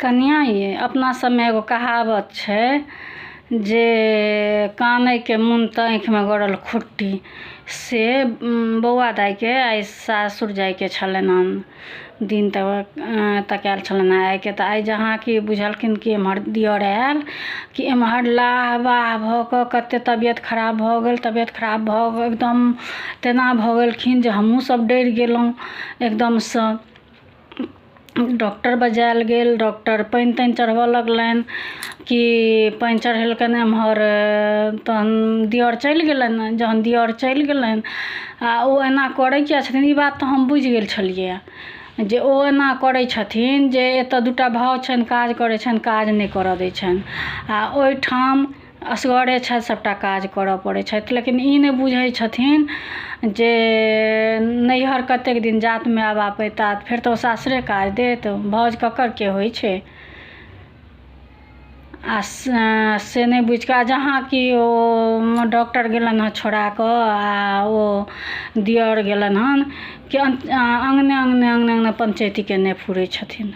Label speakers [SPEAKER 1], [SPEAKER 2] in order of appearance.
[SPEAKER 1] कनिआँ यै, अपना सबमे एगो कहावत छै जे कानैके मोन तऽ आँखिमे गड़ल खुट्टी। से बौआ दाइके आइ सासुर जाइके छलनि हन, दिन तऽ तकायल छलनि हँ आइके। तऽ आइ जहाँ कि बुझलखिन कि एम्हर दिअर आयल कि एम्हर लाह बाह भऽ कऽ कते तबियत खराब भऽ गेल। तबियत खराब भऽ कऽ एकदम तेना भऽ गेलखिन जे हमहूँ सब डरि गेलहुँ एकदमसँ। डॉक्टर बजायल गेल, डॉक्टर पानि तानि चढ़बऽ लगलनि कि पानि चढ़ेलकनि एम्हर, तहन दिअर चलि गेलनि। जहन दिअर चलि गेलनि आ ओ एना करै किया छथिन, ई बात तऽ हम बुझि गेल छलियै जे ओ एना करै छथिन जे एतऽ दूटा भाव छनि, काज करै छनि, काज नहि करऽ दै छनि आ ओहिठाम असगरे छथि, सबटा काज करऽ पड़ै छथि। लेकिन ई नहि बुझै छथिन जे नैहर कतेक दिन जात माय बाप तात, फेर तऽ ओ सासुरे काज देत। भाउज ककर के होइ छै? आ से नहि बुझि कऽ जहाँ कि ओ डॉक्टर गेलनि हँ छोड़ा कऽ आ ओ दिअर गेलनि हन कि अङ्गने अङ्गने अङ्गने अङ्गने पंचैती केने फुरै छथिन।